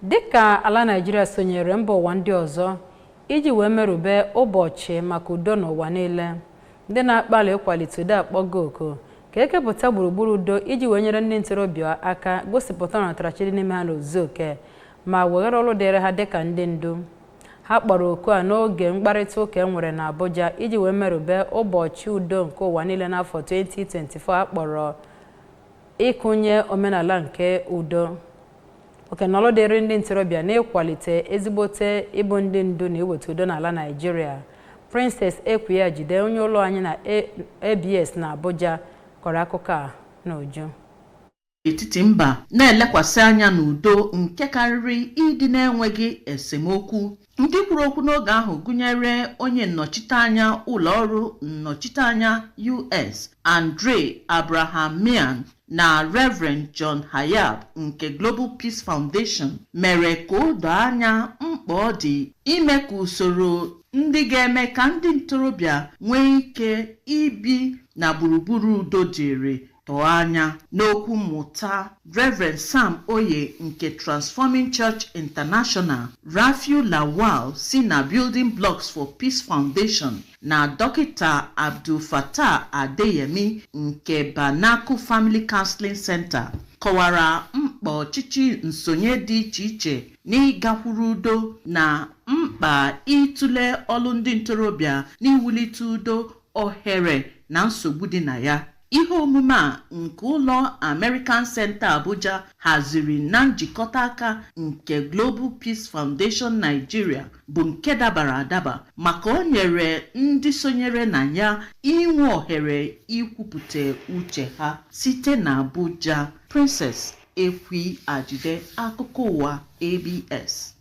Dịka ala Naịjirịa sonyere mba ụwa ndị ọzọ iji wee merube ụbọchị maka udo n'ụwa niile, ndị na-akpali ịkwalite udo akpọgo oku ka ekepụta gburugburu udo iji wee nyere ndị ntorobịa aka gosipụta ọnatarachi dị n'ime ha n'ozuzu oke ma weghara ọrụ dịịrị ha dịka ndị ndu. Ha kpọrọ oku a n'oge mkparịta ụka e nwere n'Abuja iji wee merube ụbọchị udo nke ụwa niile n'afọ 2024 a kpọrọ ịkụnye omenala nke udo. Okenọlụ dịrị ndị ntorobịa n'ịkwalite ezigbote ịbụ ndị ndu na iweta udo n'ala Naịjirịa. Princess Ekwuya Jide, onye ụlọ anyị na ABS na Abuja, kọrọ akụkọ a n'uju. Etiti mba na-elekwasị anya n'udo nke karịrị ịdị na-enweghị esemokwu. Ndị kwuru okwu n'oge ahụ gụnyere onye nnọchiteanya ụlọọrụ nnọchiteanya US, Andre Abrahamian, na Reverend John Hayab nke Global Peace Foundation, mere ka o doo anya mkpa ọ dị ime ka usoro ndị ga-eme ka ndị ntorobịa nwee ike ibi na gburugburu udo dịrị tọọ anya. N'okwu mmụta, Reverend Sam Oye nke Transforming Church International, Rafiu Lawal si na Building Blocks for Peace Foundation na Dọkịta Abdul Fattah Adeyemi nke Banaku Family Counseling Center kọwara mkpa ọchịchị nsonye dị iche iche n'ịgakwuru udo na mkpa ịtụle ọlụ ndị ntorobịa n'iwulite udo, ohere na nsogbu dị na ya. Ihe omume a nke ụlọ American Center Abuja haziri na njikọta aka nke Global Peace Foundation Nigeria bụ nke dabara adaba, maka o nyere ndị sonyere na ya inwe ohere ikwupụta uche ha. Site na Abuja, Princess Ekwi Ajide, akụkọ ụwa ABS.